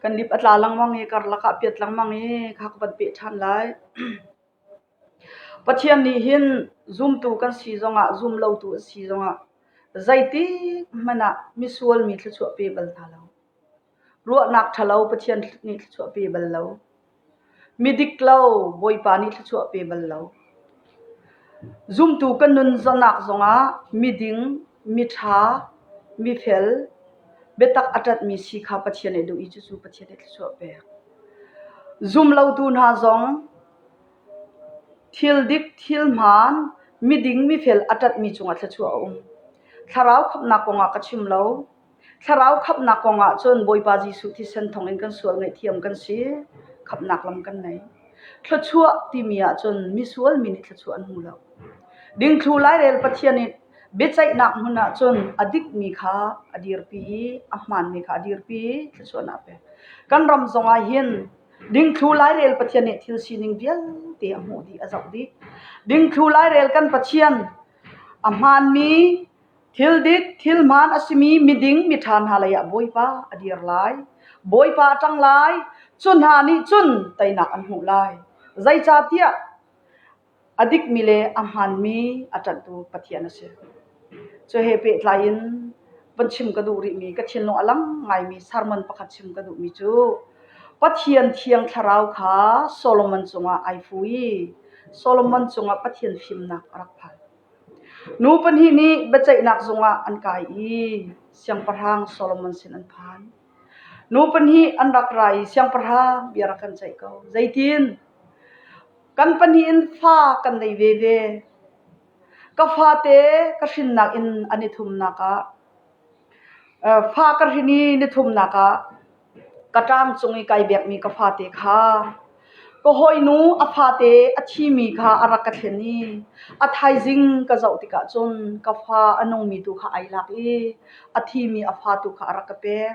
Kan lip a tla lengmang i karlak ah piat lengmang i kha ka van peh ṭhan lai. Pathian nih hin zumtu kan si zongah zumlotu an si zongah zeitik hmanh ah misual mi thluachuah pe bal hna lo. Ruahnak ṭhalo Pathian nih thluachuah pe bal lo. Midik lo Bawipa nih thluachuah pe bal lo. Zumtu kan nun zanak zongah miding, miṭha, mifel, biatak a ṭanhmi si kha Pathian nih a duh i cucu Pathian nih thluachuah pek. Zumlotu hna zong thil dik, thil hmaan, miding, mifel a ṭanhmi cungah thluachuah a um. Thlarau khamhnak kongah ka chim lo. Thlarau khamhnak kongah cun Bawipa Jesuh thisen thawngin kan sual ngaihthiam kan si, khamhnak lam kan nei. Thluachuah timi ahcun misual mi nih thluachuah an hmu lo. Dingthlu lairel Pathian nih biaceihnak hmun ahcun a dikmi kha a dirpi i a hmaanmi kha a dirpi i thluachuahnak a pek. Kan ram zongah hin dingthlu lairel Pathian nih thil sining vialte a hmuh dih, a zoh dih. Dingthlu lairel kan Pathian a hmaanmi Thil dik, thil hmaan a simi miding miṭha hna leiah Bawipa a dir lai. Bawipa a ṭang lai. Cu hna nih cun teinak an hmuh lai. Zeicahtiah a dikmi le a hmaanmi a ṭanhtu Pathian a si. Cu he pehtlai in van chim ka duh rihmi, ka thinlung a lang ngaimi sermon pakhat chim ka duhmi cu Pathian Thiang Thlarau kha Solomon cungah ai fu i Solomon cungah Pathian fimnak a rak phan. Nu pahnih nih biaceihnak zung ah an kai i Siangpahrang Solomon sin an phan. Nu pahnih an rak ra i siangpahrang bia rak kan ceih ko. Zeitin? Kan pahnih in fa kan nei veve. Ka fate ka hrinnak in an i thumnak ah Fa ka hrin i nithumnak ah ka ṭang cung i kai bekmi ka fate kha ka hawinu a fate a thimi kha a rak ka thlen i a thaizing ka zoh tikah cun ka fa a nungmi tu kha ai lak i a thimi a fa tu kha a rak ka pek.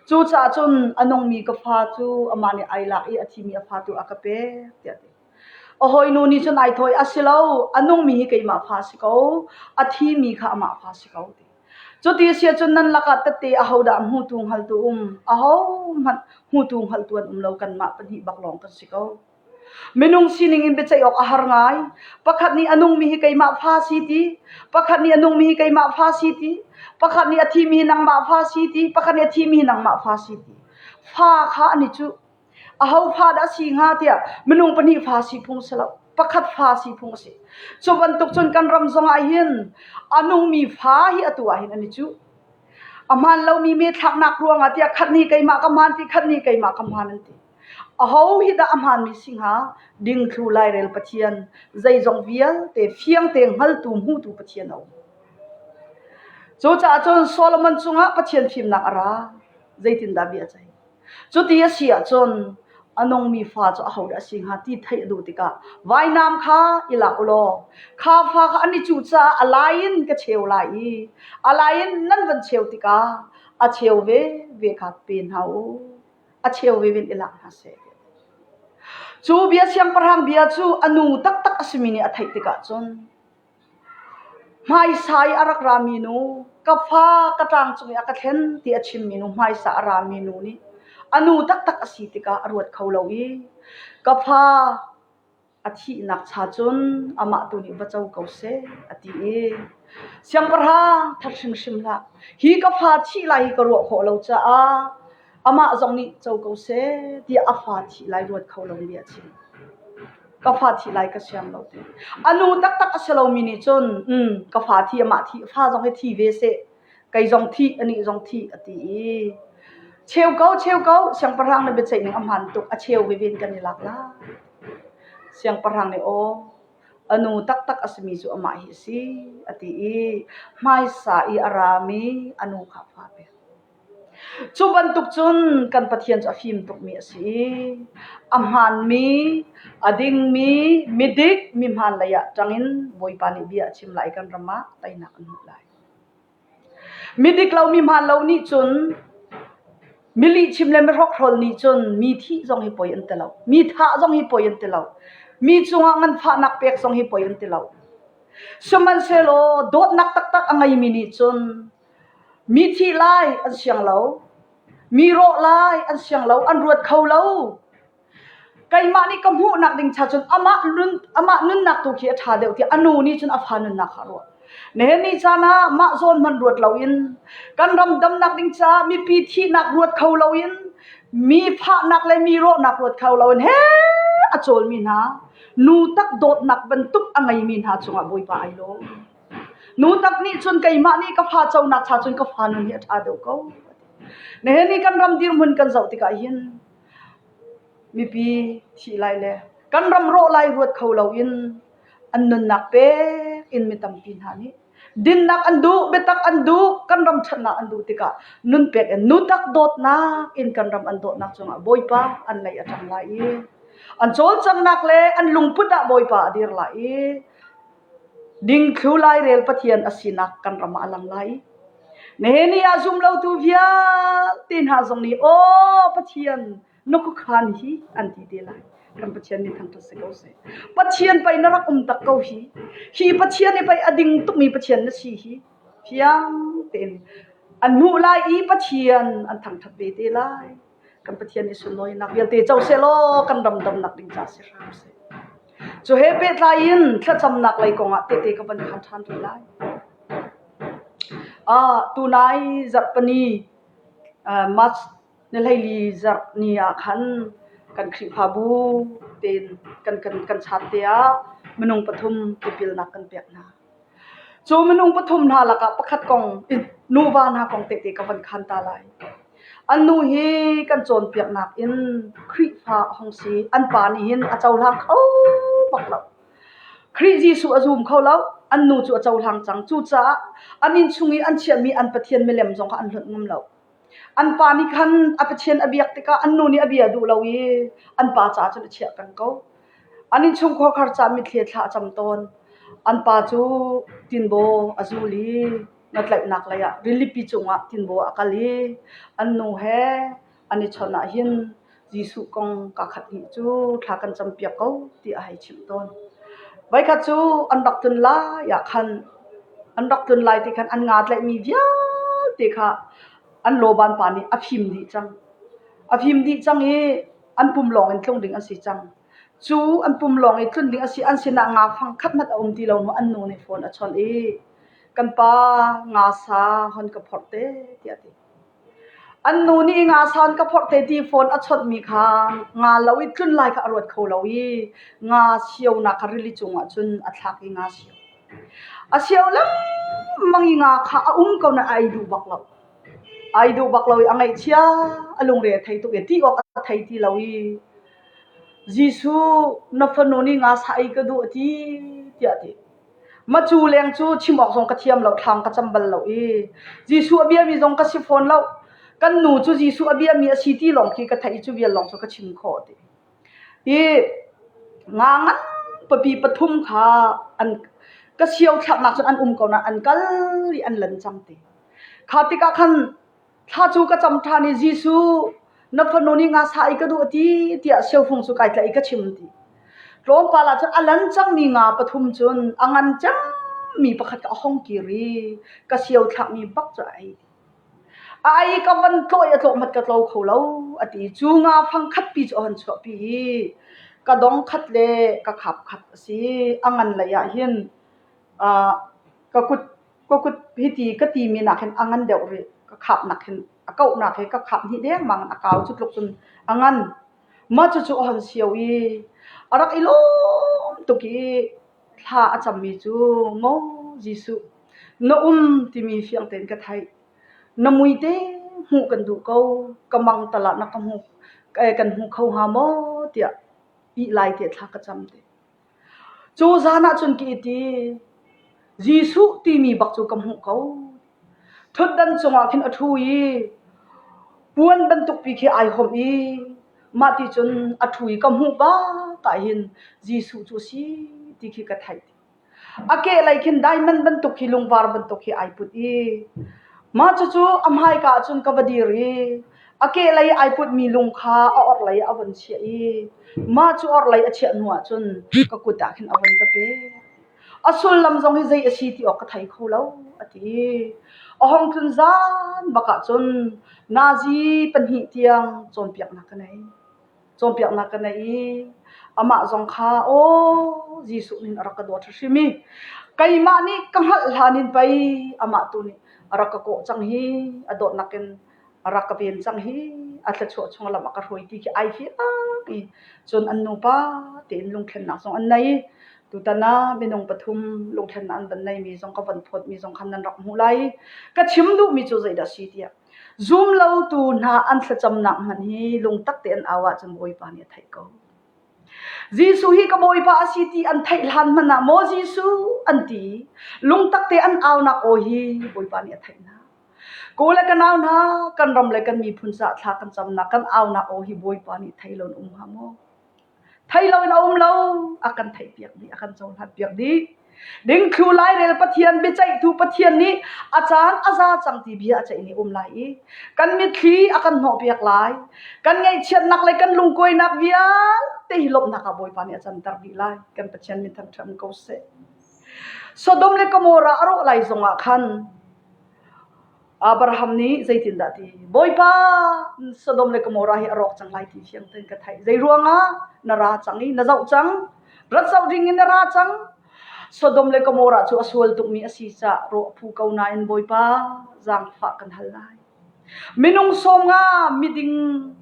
Cucaah cun a nungmi ka fa cu amah nih ai lak i a thimi a fa tu a ka pek tiah a ti. A hawinu nih cun ai thawh i a si lo, a nungmi hi keimah fa a si ko, a thimi kha amah fa a si ko ti. Cuti a si ahcun nan lakah tette ahodah hmutu hngaltu um? Ahohmanh hmutu hngaltu an um lo, kanmah pahnih bak lawng kan si ko. Minung sining in biaceih awk a har ngai. Pakhat nih a nungmi hi keimah fa si ti, pakhat nih a nungmi hi keimah fa si ti, pakhat nih a thimi hi nangmah fa si ti, pakhat nih a thimi hi nangmah fa si ti. Fa kha an i cuh. Aho fa dah a si hnga tiah minung pahnih fa si phung si lo. Pakhat fa si phung a si. Cu bantuk cun kan ram zong ah hin a nungmi fa hi atu ah hin an i cuh. A hmaan lomi me thlaknak ruangah tiah khat nih keimah ka hmaan ti, khat nih keimah ka hmaan an ti. Aho hi dah a hmaanmi si hnga? Dingthlu lairel Pathian, zeizong vialte fiangte hngaltu hmutu Pathian a um. Cucaah cun Solomon cungah Pathian fimnak a ra. Zeitindah bia a ceih? Cuti a si ahcun a nungmi fa cu ahodah a si hnga ti theih a duh tikah vainam kha i lak u law kha fa kha an i cuh caah a lai in ka cheu lai i a lai in nan van cheu tikah a cheu ve ve kha pe hna u a cheu ve ve in i lak hna seh. Cu bia siangpahrang bia cu a nu taktak a simi nih a theih tikah cun Hmaisa i a rak rami nu, ka fa ka ṭang cung i a ka thlen ti a chimmi nu hmaisa a rami nu nih a nu taktak a si tikah a ruat kho lo i ka fa a thihnak cha cun amah tu nih va co ko seh a ti i siangpahrang that hrimhrim hlah hi ka fa thih lai hi ka ruah khawh lo caah amah zong nih co ko seh tiah a fa thih lai ruat kho lo mi a chim. Ka fa thih lai ka siang lo ti. A nu taktak a si lomi nih cun um ka fa thi amah thi fa zong hi thi ve seh kei zong thih anih zong thih a ti i cheu ko cheu ko siangpahrang na biaceih ning a hmaan tuk a cheu veve in kan i lak lai. Siangpahrang nih aw a nu taktak a simi cu amah hi a si a ti i hmaisa i a rami a nu kha fa pek. Cu bantuk cun kan Pathian cu a fim tukmi a si i a hmaanmi, a dingmi, midik, mihmaan lei ah ṭang in Bawipa nih bia a chim lai i kan ram ah teinak an hmuh lai. Midik lo, mihmaan lo nih cun mi lihchim le mihrokhrol nih cun mi thih zong hi poi an ti lo. Mi thah zong hi poi an ti lo. Mi cungah nganfahnak pek zong hi poi an ti lo. Sihmanhsehlaw dawtnak taktak a ngeimi nih cun Mi thih lai an siang lo. Mi rawh lai an siang lo, an ruat kho lo. Keimah nih ka hmuhnak ding cha cun amah nun amah nunnak tu khi a ṭha deuh tiah a nu nih cun a fa nunnak kha a ruah. Nihin ni caan ah mah zawn hmanh ruat loin kan ram damnak ding caah mipi thihnak ruat kho loin mi fahnak le mi rawhnak ruat kho loin he a cawlmi hna nu tak dawtnak bantuk a ngeimi hna cungah Bawipa ai lawm. Nu tak nih cun keimah nih ka fa conak cha cun ka fa nun hi a ṭha deuh ko. Nihin ni kan ram dirhmun kan zoh tikah hin mipi thih lai le kan ram rawh lai ruat kho loin an nunnak pek in mi tampi hna nih dinnak an duh, biatak an duh, kan ram ṭhatnak an duh tikah nun pek in nutak dawtnak in kan ram an dawtnak cungah Bawipa an lei a ṭang lai i an cawlcanghnak le an lungput ah Bawipa a dir lai i Dingthlu lairel Pathian a sinak kan ram ah a lang lai. Nihin ni ah zumlotu vialte hna zong nih aw Pathian na khuakhan hi an ti te lai. Kan Pathian min thangṭhat si ko seh. Pathian pei na rak um tak ko hi. Hi Pathian hi pei a ding tukmi Pathian na si hi. Fiang tein an hmuh lai i Pathian an thangṭhat ve te lai. Kan Pathian nih sunlawinak vialte co seh law kan ram damnak ding ca si hram seh. Cu he pehtlai in thlacamnak lei kong ah tehte ka van khan ṭhan rih lai. Ah, tunai zarhpini uh, March ni hleili zarh ni ah khan kan Khrihfabu tein kan kan kan chat te ah minung pathum tipilnak kan pek hna. Cu minung pathum hna lakah pakhat kong nuva hna kong tehte ka van khan ta lai. An nu hi kan cawnpiaknak in Khrihfa a hung si. An pa nih hin a cohlang kho bak lo. Khrih Jesuh a zum kho lo. An nu cu a cohlang cang. Cucaah an innchung i an chiahmi an Pathian milem zong kha an hlonh ngam lo. An pa nih khan a Pathian a biak tikah an nu nih a bia duh lo i an pa caah cun a chiah peng ko. An innchungkhar khar caah mitthli thla a cam tawn. An pa cu tinbaw a zul i ngatlaihnak lei ah rilipi cungah tinbaw a kal i an nu he an i chawnh ahhin Jesuh kong kakhat hnih cu thla kan campiak ko tiah a hei chimh tawn. Voikhat cu an rak tlun lai ah khan an rak tlun lai ti khan an nga tlaihmi vialte kha an lawban pa nih a fim dih cang. A fim dih cang i an pum lawng in tlung ding an si cang. Cu an pum lawng i tlun ding a si an sinah nga fang khat hmanh a um ti lo hnu an nu nih phone a chawnh i kan pa nga sa hon ka phorh te tiah a ti. An nu nih nga sa an ka phorh te ti phone a chawnhmi kha nga lo i tlun lai kha a ruat kho lo i nga sionak kha rili cungah cun a thlak i nga sio. A sio lengmang i nga kha a um ko nain a ei duh bak lo. Ai duh bak lo i a ngaihchia, a lungre a thei tuk i ti awk a thei ti lo i Jesuh na fanu nih nga sa ei ka duh a ti tiah a ti. Macu leng cu chim awk zong ka thiam lo, thlang ka cam bal lo i Jesuh a biami zong ka si fawn lo. Kan nu cu Jesuh a biami a si ti lawng khi ka theih i cu vial lawng cu ka chim khawh ti. I nga ngan papi pathum kha an ka sio thlaknak cun an um ko nain an kal i an lan cang ti. Kha tikah khan thla cu ka cam ṭhan i Jesuh na fanu nih nga sa ei ka duh a ti tiah siofung cu kai tlaih i ka chim ti. Tlawmpal ah cun a lan cangmi nga pathum cun a ngan cemmi pakhat kha a hong kir i ka sio thlakmi bak cu a ei. A ei ka van tlawh i a tlawh hmat ka tlo kho lo a ti. Cu nga fang khatpi cu a hon chuahpi i ka dong khat le ka khap khat a si. A ngan lei ah hin uh, ka kut Ka kut hiti ka timi nakin a ngan deuh rih. Ka khapnak hin a kauhnak hi ka khap hnih dengmang in a kau cu tluk cun a ngan. Mah cucu a hon sio i a rak i lawm tuk i thla a cammi cu maw Jesuh na um timi fiang tein ka theih. Na mui te hmuh kan duh ko. Ka mang tal ah na ka hmu kan hmu kho hnga maw tiah ih lai te thla ka cam te. Cu zan ah cun ka it i Jesuh timi bak cu ka hmuh ko. Ṭhutdan cungah khin a ṭhu i puan bantukpi khi ai homh i mahti cun a ṭhu i ka hmuh bak ah hin Jesuh cu a si ti khi ka theih. A kehlei khin diamond bantuk khi lungvar bantuk khi ai put i mah cucu a hmaika ah cun ka va dir i a kehlei ai putmi lung kha a orhlei ah a von chiah i mah cu orhlei a chiah hnu ah cun ka kut ah khin a von ka pek. A sullam zong hi zei a si ti awk ka thei kho lo a ti. A hong tlun zan bak ahcun nazi pahnih tiang cawnpiaknak ka nei. Cawnpiaknak ka nei i amah zong kha aw Jesuh nih a rak ka dawt hrim i keimah nih ka hngalh hlan in pei amah tu nih a rak ka kawh cang hi a dawtnak in a rak ka ven cang hi a thluachuah chung lam a ka hruai ti khi ai fiang i cun an nupa tein lungthlennak zong an nei. Tutan ah minung pathum lungthlennak an van neimi zong ka van phawtmi zong khan nan rak hmuh lai. Ka chim duhmi cu zeidah a si tiah zumlotu hna an thlacamnak hmanh hi lungtak tein au ahcun Bawipa nih a theih ko. Jesuh hi ka Bawipa a si ti an theih hlan hmanh ah maw Jesuh an ti lungtak te an aunak aw hi Bawipa nih a theih hna. Ka le ka nau hna, kan ram le kan miphun caah thla kan camnak, kan aunak aw hi Bawipa nih thei loin um hnga maw? Thei loin a um lo, a kan theihpiak dih, a kan cohlanpiak dih. Dingthlu lairel Pathian, biaceihtu Pathian nih a caan a za cang ti bia a ceih ni um lai i kan mitthli a kan hnawhpiak lai. Kan ngaihchiatnak le kan lungkuainak vialte hi lawmhnak ah Bawipa nih a canter dih lai. Kan Pathian min thangṭhat um ko seh. Sodom le Gomorrah a rawh lai zongah khan Abraham nih zeitindah ti? Bawipa, Sodom le Gomorrah hi a rawk cang lai ti fiang tein ka theih. Zei ruangah na ra cang i na zoh cang? Rat zoh ding in na ra cang. Sodom le Gomorrah cu a sual tukmi a si caah rawh a phu ko nain Bawipa zaangfah kan hal lai. Minung sawm nga miding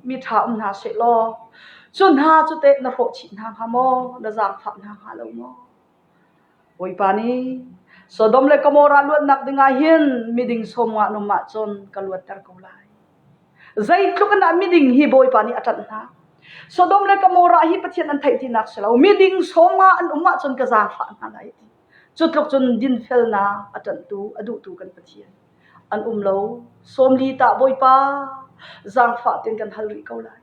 miṭha um hna seh law cu hna cu teh na hrawh chih hna hnga maw? Na zaangfah hna hnga lo maw? Bawipa nih Sodom le Gomorrah luatnak dingah hin miding sawm nga num ahcun ka luatter ko lai. Zeitluk in dah miding hi Bawipa nih a ṭanh hna. Sodom le Gomorrah hi Pathian an theih tinak si lo. Miding sawm nga an um ahcun ka zaangfah hna lai ti. Cu tluk cun dinfelnak a ṭanhtu, a duhtu kan Pathian an um lo. Sawmli tah Bawipa zaangfah tein kan hal rih ko lai.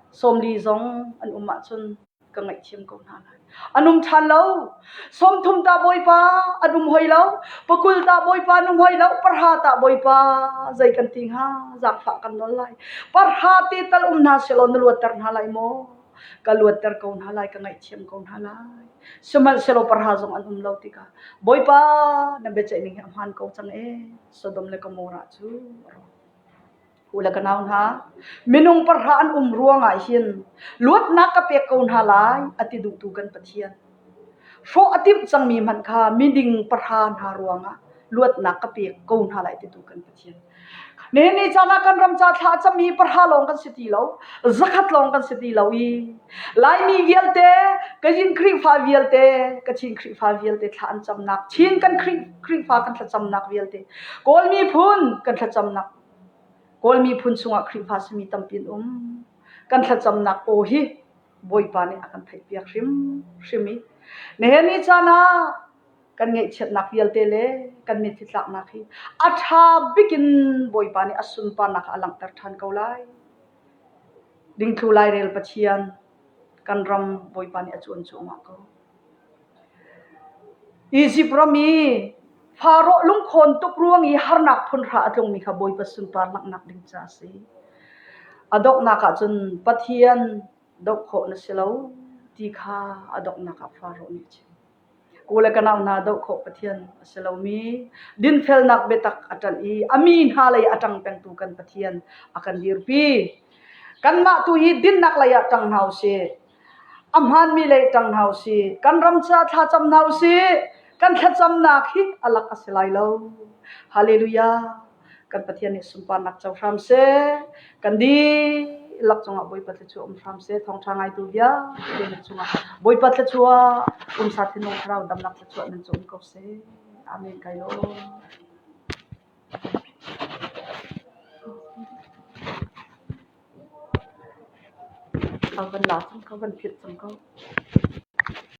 Sawmli zong an um ahcun ka ngaihthiam ko hna lai. An um ṭhan lo. Sawmthum ta Bawipa an um hoi lo. Pakul ta Bawipa an um hoi lo. Parha ta Bawipa zei kan ti hnga? Zaangfah kan nawl lai. Parha te tal um hna sehlaw na luatter hna lai maw? Ka luatter ko hna lai, ka ngaihthiam ko hna lai. Sihmanhsehlaw parha zong an um lo tikah Bawipa na biaceih ning hi a hmaan ko cang ee. Sodom le Gomorrah cu a rawk. U le ka nau hna, minung pahra an um ruangah hin luatnak ka pek ko hna lai a ti duhtu kan Pathian. Hrawh a timh cangmi hmanh kha miding pahra hna ruangah luatnak ka pek ko hna lai titu kan Pathian. Nihin ni caan ah kan ram ca thla a cami pahra lawng kan si ti lo, zakhat lawng kan si ti lo i Laimi vialte, Kachin Khrihfa vialte, Kachin Khrihfa vialte thla an camnak, Chin kan Khrihfa kan thlacamnak vialte, Kawl miphun kan thlacamnak Kawl miphun chungah Khrihfa simi tampi an um. Kan thlacamnak aw hi Bawipa nih a kan theihpiak hrimhrim i nihin ni caan ah kan ngaihchiatnak vialte le kan mitthli tlaknak hi a ṭha bik in Bawipa nih a sunparnak ah a langhter ṭhan ko lai. Dingthlu lairel Pathian kan ram Bawipa nih a cuan cuahmah ko. Izipt ram i Faraoh lungkhawn tuk ruang i harnak phunhra a tlungmi kha Bawipa sunpar langhnak ding ca a si. A donghnak ah cun Pathian doh khawh na si lo ti kha a donghnak ah Faraoh nih a chim. Ku le ka nau hna doh khawh Pathian a si lomi dinfelnak biatak a ṭanh i a mi hna lei a ṭang pengtu kan Pathian a kan dirpi. Kanmah tu hi dinnak lei ah ṭang hna u sih. A hmaanmi lei ṭang hna usih. Kan ram caah thlacam hna usih. Kan thlacamnak hi a lak a si lai lo. Hallelujah. Kan Pathian nih sunparnak co hram seh. Kan dihlak cungah Bawipa thluachuah um hram seh. Thawngṭha ngaitu vialte nan cungah Bawipa thluachuah, pumsa thinlung thlarau damnak thluachuah nan cung um ko seh. Amen. Kai lawm. Ka van la cang, ka van philh cang ko.